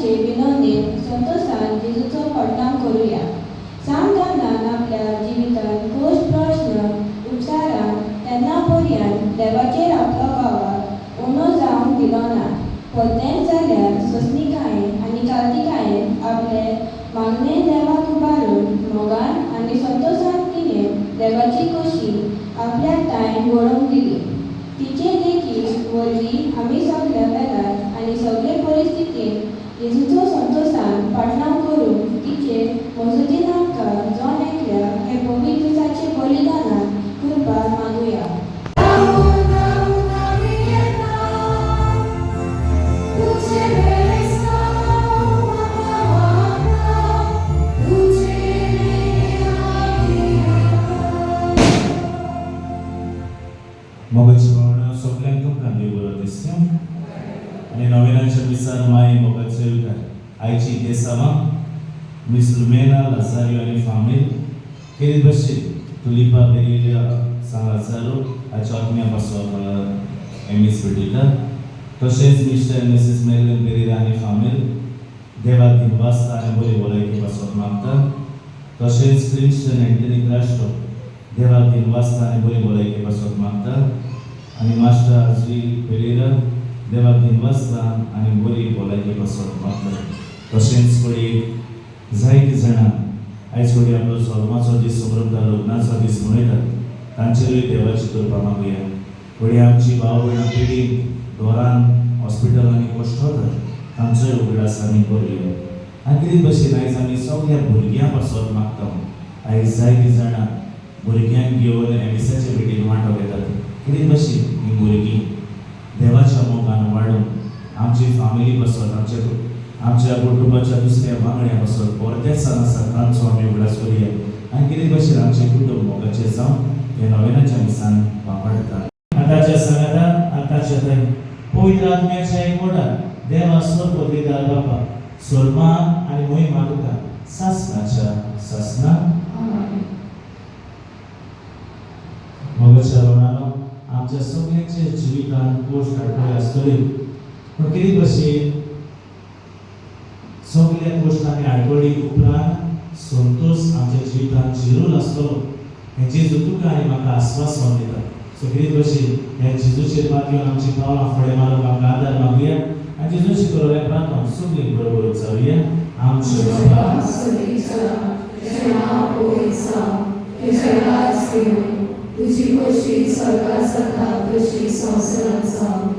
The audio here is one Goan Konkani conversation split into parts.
आत्म्याचे विनवणेन संतोसान जेजूचो फाटलाव करुया. सांतानान आपल्या जिवितांत खोस प्रस्न उपचारान तेन्ना पर्यंत देवाचेर आपलो भावार्थ उणो जावंक दिलो ना. परतेंच जाल्यार सोंसणिकायेन आनी काळतिकायेन आपलें मागणें देवाक उबारून मोगान आनी संतोसान तिणें देवाची खोशी आपल्या ठांय वळोवंक दिली. तिचे देखी वरवीं आमी सगल्या वेळार आनी सगळे परिस्थितीन जेजूचो संतोसान फाटलाव करून तिचे मजतीन आमकां जण एकल्या हे पवित्र दिसाचे बलिदानान कृपा मागुया. धांवून धांवून आमी येता तुजें बेस्तांव म्हाका मागता तुजे आमी येता. मोगाच्या भावना, सगल्यांक तुमकां देव बरो दिसता आनी नोवेनाच्या मिसार माय मोगाचे येवकार. आयची देसावां मिस लुमेना लाजारियो आनी फामील केरी भशेन तुलिपा पेरिया सान लाजारो हाच्या आत्म्या पासत एम एस भेटयता. तशेंच मिस्टर आनी मिसीस मेरलिन पेरेरा आनी फामील देवाक दिनवासता आनी बरी भलायकी पासत मागता. तशेंच क्रिंस्टन एंटनी क्रास्टो देवाक दिनवासता आनी बरी भलायकी पासत मागता. आनी मास्टर आजवी पेरेरा देवाक दिनवासता आनी बरी भलायकी पासत मागता. तशेंच घडये जायतीं जाणां आयज घडये आपलो जल्माचो दीस समरता, लग्नाचो दीस मनयतात, तांचेरूय देवाची कृपा मागुया. घडये आमची भाव भयणां पिडीत घरान, हॉस्पिटलांनी कश्ट वतात, तांचोय उगडास आमी करुया. आनी कितें भशेन आयज आमी सगल्या भुरग्यां पासत मागता. आयज जायतीं जाणां भुरग्यांक घेवन एमिसाचे भेटीन वांटो घेतात. कितें भशेन हीं भुरगीं देवाच्या मोगान वाडून आमची फामिली पासत, आमच्या आमच्या कुटुंबाच्या दुसऱ्या वांगड्या पासत परदेसान आसा तांचो आमी उगडास करुया. आनी कितें भशेन आमचें कुटुंब मोगाचें जावन ह्या नोवेनाच्या मिसान वापरता. आताच्या सांगाता, आताच्या थंय पवित्र आत्म्याच्या एकवटान देवा सर्वपदवीदार बापा, सोलमान आनी मोहिमा तुका सासनाच्या सासना. मोगाच्या भावनांनो, आमच्या सगळ्यांच्या जिवितांत कश्ट आडखळी आसतली, पूण कितें भशेन सगल्या कश्ट आनी आडखळी उपरांत संतोष आमच्या जिवितांत जिरूल आसतलो हें जेजू तुका आनी म्हाका आस्वासन दिता. सो कितें भशेन ह्या जेजूचेर पातयेवन आमची पावलां फुडें मारूंक आमकां आदार मागुया आनी जेजू शिकवलें प्रार्थना सगळीं बरोबर जावया. आमचे बापा, स्वर्गीच्या, तुजें नांव पवित्र जावं, तुजें राज येवं, तुजी खोशी स्वर्गात जाता तशी संवसारांत जावं.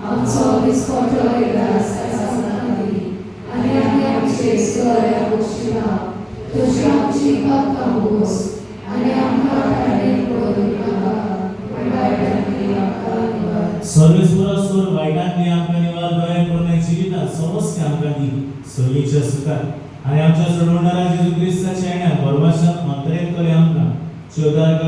आमचो दिसपट्टो घास आयज आमकां दी आनी आमी आमचे सुवाऱ्या बक्षिता तशी आमची पापकां बोस आनी आमकां ताणें पडूं नाका, पूण वायटांतली आमकां निवार. सर्वेस्परा, सोर वायटांतली आमकां निवार. दया करून जिवितांत समस्या आमकां दी सोयीच्या सुखात आनी आमच्या सोडवणारा जेजू क्रिस्ताच्या येण्या भरवशान अंतरेत करे आमकां चोदार.